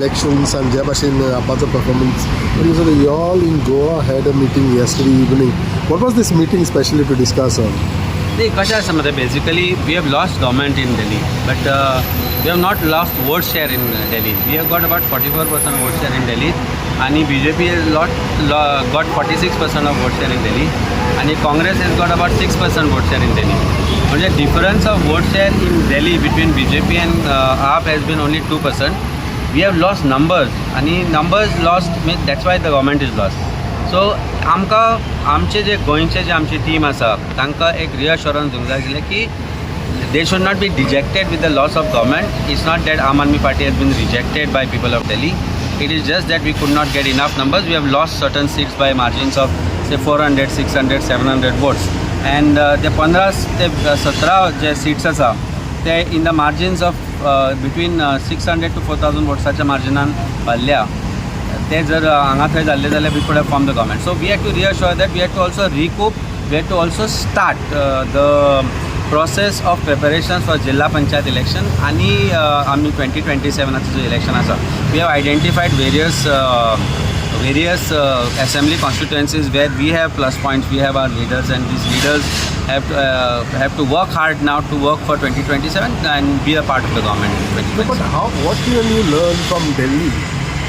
Elections and ज्या भाशेन आपाचो performance, you all in Goa had a meeting yesterday evening. What was this meeting specially to discuss on? नाही, कशें आसा मरे, basically we have lost government in Delhi, but we have not lost vote share in Delhi. We have got about 44% vote share in Delhi आणि BJP has lot got 46% of vote share in Delhi आणि Congress has got about 6% vote share in Delhi. म्हणजे difference of vote share in Delhi between BJP and AAP has been only 2%. We have lost numbers आणि numbers lost mean that's why the government is lost. So आमकां आमचे जे गोंयचे जे आमची team आसा, तांकां एक रिअश्योरन्स दिवंक जाय आशिल्लें की they should not be dejected with the loss of government. It's not that Aam Aadmi Party has been rejected by people of Delhi. It is just that we could not get enough numbers. We have lost certain seats by margins of, say, 400, 600, 700 votes. And ते 15 ते 17 जे seats आसा, ते in the margins of between 600 to 4000 वोट्साच्या मार्जिनान भरल्या. ते जर हांगा थंय जाल्ले जाल्यार we could have form the government. So we had to reassure that we had to also recoup, we had to also start the process of preparation for जिल्हा panchayat election आणि आमी 2027आचो जो इलेक्शन आसा. We have identified various assembly constituencies where we have plus points, we have our leaders, and these leaders have to work hard now to work for 2027 and be a part of the government in But 2027. How, what can you learn from Delhi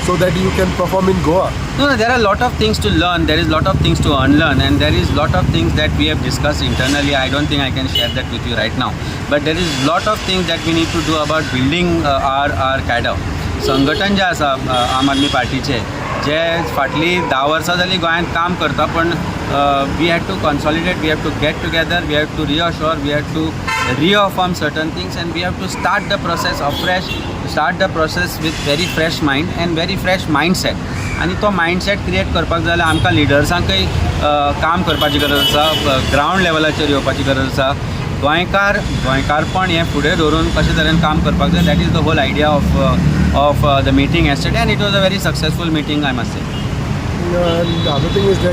so that you can perform in Goa? No, there are a lot of things to learn. There is a lot of things to unlearn, and there is lot of things that we have discussed internally. I don't think I can share that with you right now. But there is lot of things that we need to do about building our cadre. संघटन जें आसा आम आदमी पार्टीचें, जे फाटलीं 10 वर्सां जालीं गोंयांत काम करता, पण we had to consolidate, we have to get together, we have to reassure, we have to reaffirm certain things, and we have to start the process afresh, start the process with very fresh mind and very fresh mindset. आनी तो mindset create करपाक जाय जाल्यार आमकां लिडर्सांकय काम करपाची गरज आसा, ग्रावंड लेवलाचेर येवपाची गरज आसा. गोंयकार, गोंयकारपण हें फुडें धरून कशे तरेन काम करपाक जाय, that is the whole idea of the meeting yesterday, and it was a very successful meeting, I must say. And the other thing is that